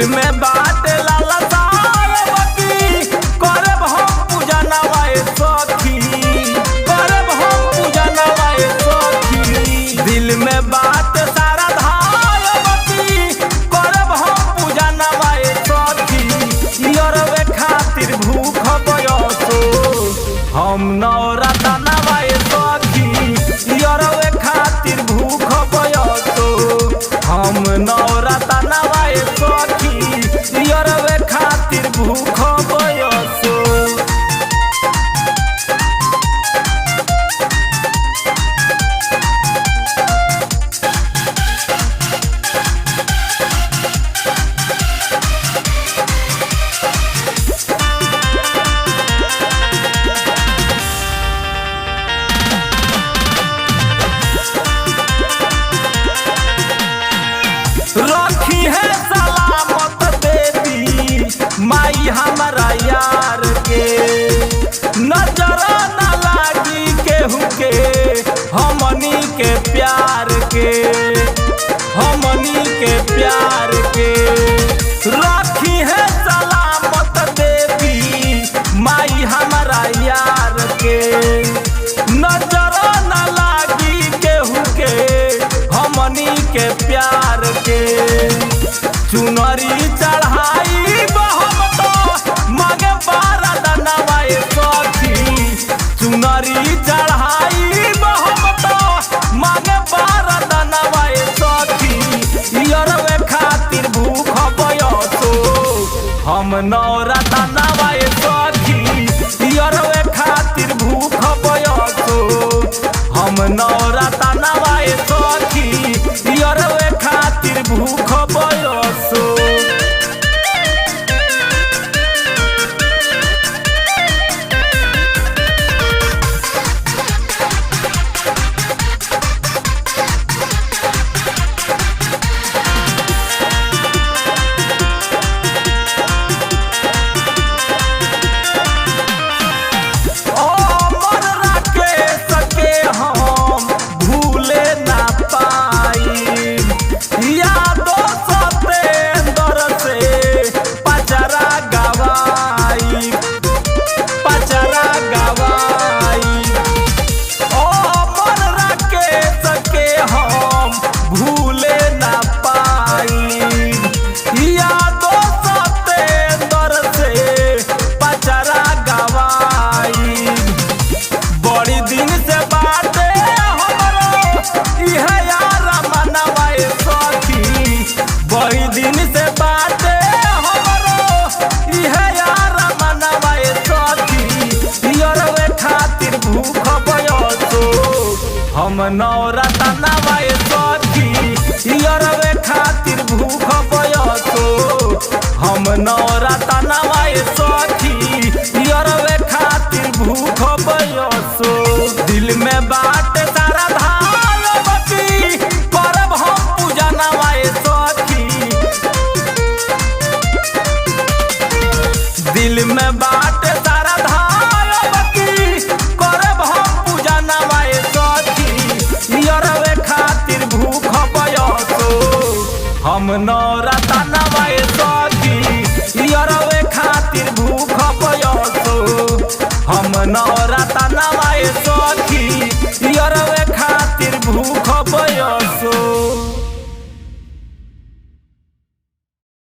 दिल में बात लालसा की करब हम पूजा नवाए सखी, करब हम पूजा नवाए सखी। दिल में बात सारा धायवती करब हम पूजा नवाए सखी। यरवे खातिर भूख बयसो हम नवरत्न नवाए सखी। यरवे खातिर भूख बयसो हम नवरत्न नवाए सखी। यरवे खातिर भूख बयसो। रखी है सलामत देवी माई हमारा यार के, नजर न लागी केहू के हमनी के प्यार के, हमनी के प्यार के। रखी है सलामत देवी माई हमारा यार के, नजर न लागी केहू के हमनी के प्यार के। चुनरी चढ़ाई बहम तो मगे बारदनवाए सखी। चुनरी चढ़ाई बहम तो मगे बारदनवाए सखी। यरवे खातिर भूख बयसो हम नवरत्नवाए सखी। यरवे खातिर भूख बयसो हम नवरत्नवाए सखी। यरवे खातिर भूख बयसो। अमर राके सके हम भूले ना पाई, यादो सतेंद्र से पचरा गवाई, पचरा गवाई। अमर राके सके हम भूले ना पाई, यादो सतेंद्र से पचरा गवाई। बड़ी दिन से बाटे हमरो इहे यार मनवाए सखी। बड़ी दिन से बाटे हमरो इहे यार मनवाए सखी। यरवे खातिर भूख बयसो हम नवरत्न नवाए सखी। यरवे खातिर भूख बयसो हम नवरत्न नवाए सखी। यरवे खातिर भूख बयसो। दिल में बात सारा धायवती करब हम पूजा नवाए सखी। दिल में बात सारा धायवती करब हम पूजा नवाए सखी। यरवे खातिर भूख बयसो हम नवरत्न नवाए सखी। यरवे खातिर भूख बयसो हम नवरत्न नवाए सखी। यरवे खातिर भूख